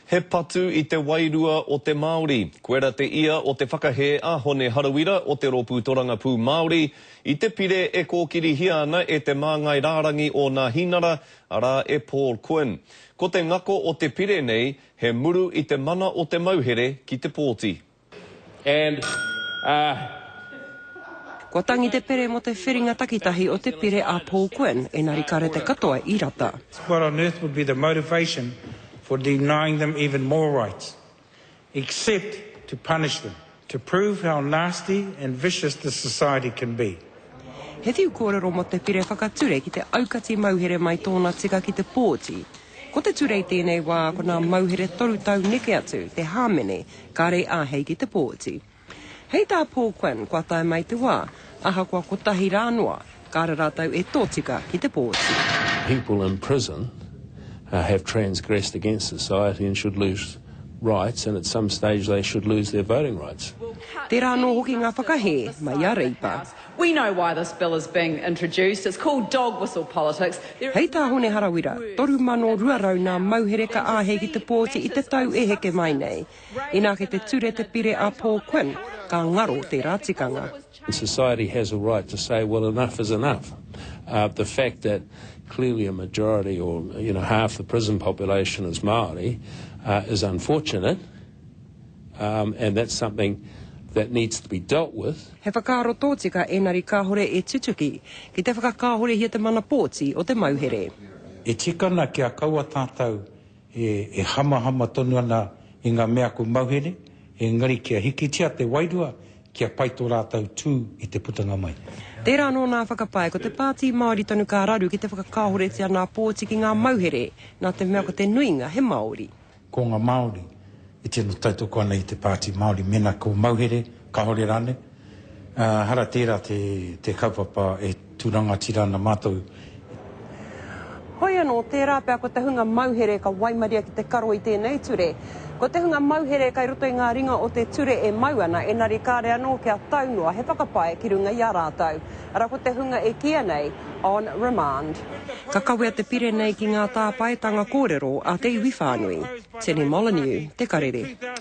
He patu i te wairua o te Māori. Koira te ia o te whakahē a Hone Harawira o te Rōpū Torangapū Māori i te pire e kōkirihia ana e te māngai rārangi o Nāhinara, arā e Paul Quinn. Ko te ngako o te pire nei, he muru i te mana o te mauhere ki te pōti. And, uh. Kua tangi te pere mo te whiringa takitahi o te pire a Paul Quinn, enari kare te katoa i rata. What on earth would be the motivation for denying them even more rights, except to punish them, to prove how nasty and vicious this society can be? He whiu kōrero mō te pire whakature ki te aukati mauhere mai tōna tika ki te pōti. Ko te ture i tēnei wā ko nā mauhere 3 tau neke atu te hāmene kāre i āhei ki te pōti. Hei tā Paul Quinn kua tae mai te wā, ahakoa kotahi rā noa, kāre rātou e tōtika ki te pōti. People in prison have transgressed against society and should lose rights and at some stage they should lose their voting rights. Tērā anō hoki ngā whakahē mai a Reipa. We know why this bill is being introduced, it's called dog whistle politics. There Hei tā Hone Harawira, 3,200 nā mauhere ka āhei ki te pōti i te tau e heke mai nei. Inā kei te ture te pire a Paul Quinn, ka ngaro tērā tikanga. Society has a right to say, well, enough is enough. Uh, the fact that clearly a majority or you know half the prison population is Māori uh, is unfortunate, um, and that's something that needs to be dealt with. He whakaaro tōtika enari kāhore e tutuki ki te whakakāhorehia te mana pōti o te mauhere. E tika ana kia kaua tātou e hamahama tonu ana i ngā mea ko mauhere, engari kia hikitia te wairua kia pai tō rātou tū i te putanga mai. Tērā anō nā whakapae ko te Pāti Māori tonu ka raru ki te whakakāhoretia nā pōti ki ngā mauhere, nā te mea ko te nuinga he Māori. Ko ngā Māori e tino tautoko ana i te Pāti Māori mēnā ko mauhere, kāore rānei. Ehara tērā te kaupapa e tū rangatira ana mātou. Hoi anō, tērā pea ko te hunga mauhere ka waimaria ki te karo i tēnei ture. Ko te hunga mauhere kai roto i ngā ringa o te ture e mau ana, enari kāre anō kia tau noa he whakapae ki runga i a rātou. Arā ko te hunga e kīia nei, on remand. Ka kawea te pire nei ki ngā tāpaetanga kōrero a te iwi whānui. Tini Molyneux, Te Karere.